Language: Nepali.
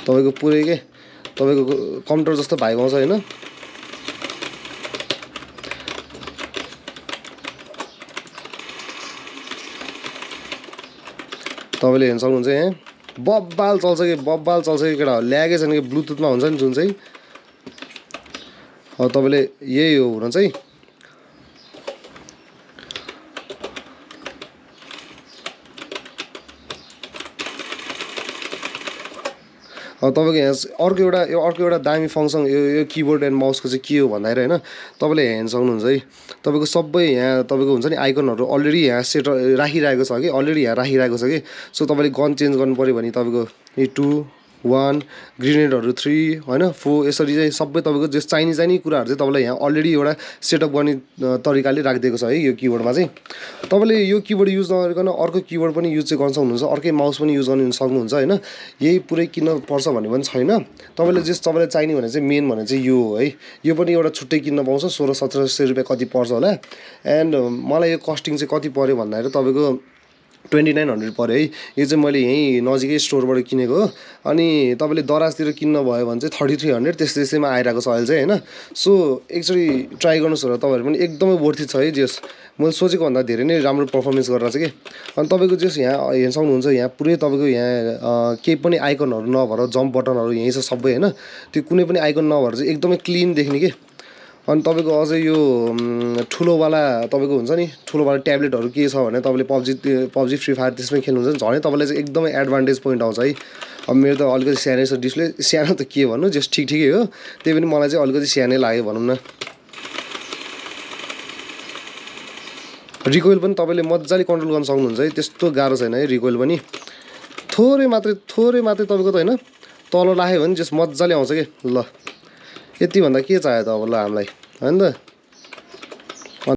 तपाईँको पुरै के तपाईँको कम्प्युटर जस्तो भाइब आउँछ होइन। तपाईँले हेर्न सक्नुहुन्छ यहाँ बब्बाल चल्छ कि केटा ल्यागै छैन कि ब्लुटुथमा हुन्छ नि जुन चाहिँ। अब तपाईँले यही हो हुन चाहिँ अब तपाईँको यहाँ अर्को एउटा दामी फङ्सन यो किबोर्ड एन्ड माउसको चाहिँ के हो भन्दाखेरि होइन तपाईँले हेर्न सक्नुहुन्छ है तपाईँको सबै यहाँ तपाईँको हुन्छ नि आइकनहरू अलरेडी यहाँ सेट राखिरहेको छ कि अलरेडी यहाँ राखिरहेको छ कि। सो तपाईँले गन चेन्ज गर्नु पऱ्यो भने तपाईँको यो 2 1 ग्रेनेडहरू 3 होइन 4 यसरी चाहिँ सबै तपाईँको जस चाहिने कुराहरू चाहिँ तपाईँलाई यहाँ अलरेडी एउटा सेटअप गर्ने तरिकाले राखिदिएको छ है यो किबोर्डमा चाहिँ। तपाईँले यो किबोर्ड युज नगरिकन अर्को किबोर्ड पनि युज चाहिँ गर्न सक्नुहुन्छ, अर्कै माउस पनि युज गर्न सक्नुहुन्छ होइन। यही पुरै किन्न पर्छ भन्ने पनि छैन। तपाईँलाई चाहिने भने चाहिँ मेन भने चाहिँ यो हो है। यो पनि एउटा छुट्टै किन्न पाउँछ 1600-1700 रुपियाँ कति पर्छ होला। एन्ड मलाई यो कस्टिङ चाहिँ कति पऱ्यो भन्दाखेरि तपाईँको 2900 पऱ्यो है। यो चाहिँ मैले यहीँ नजिकै स्टोरबाट किनेको हो। अनि तपाईँले दराजतिर किन्न भयो भने चाहिँ 3300 त्यसैमा आइरहेको छ अहिले चाहिँ होइन। सो एकचोटि ट्राई गर्नुहोस् होला तपाईँहरू पनि, एकदमै वर्थ छ है। जस मैले सोचेको भन्दा धेरै नै राम्रो पर्फर्मेन्स गरेर छ कि। अनि तपाईँको जस यहाँ हेर्न सक्नुहुन्छ यहाँ पुरै तपाईँको यहाँ केही पनि आइकनहरू नभएर जम्प बटनहरू यहीँ छ सबै होइन। त्यो कुनै पनि आइकन नभएर चाहिँ एकदमै क्लिन देख्ने कि। अनि तपाईँको अझै यो ठुलोवाला तपाईँको हुन्छ नि ठुलोवाला ट्याब्लेटहरू के छ भने तपाईँले पब्जी फ्री फायर त्यसमै खेल्नुहुन्छ झनै तपाईँलाई चाहिँ एकदमै एडभान्टेज पोइन्ट आउँछ है। अब मेरो त अलिकति सानै छ डिस्प्ले, सानो त के भन्नु जस्ट ठिकै हो। त्यही पनि मलाई चाहिँ अलिकति सानै लाग्यो भनौँ न। रिकोइल पनि तपाईँले मजाले कन्ट्रोल गर्न सक्नुहुन्छ है, त्यस्तो गाह्रो छैन है रिकोइल पनि। थोरै मात्रै तपाईँको त होइन तल राख्यो भने जस मजाले आउँछ कि। ल यति भन्दा के चाहियो त अब ल हामीलाई होइन त।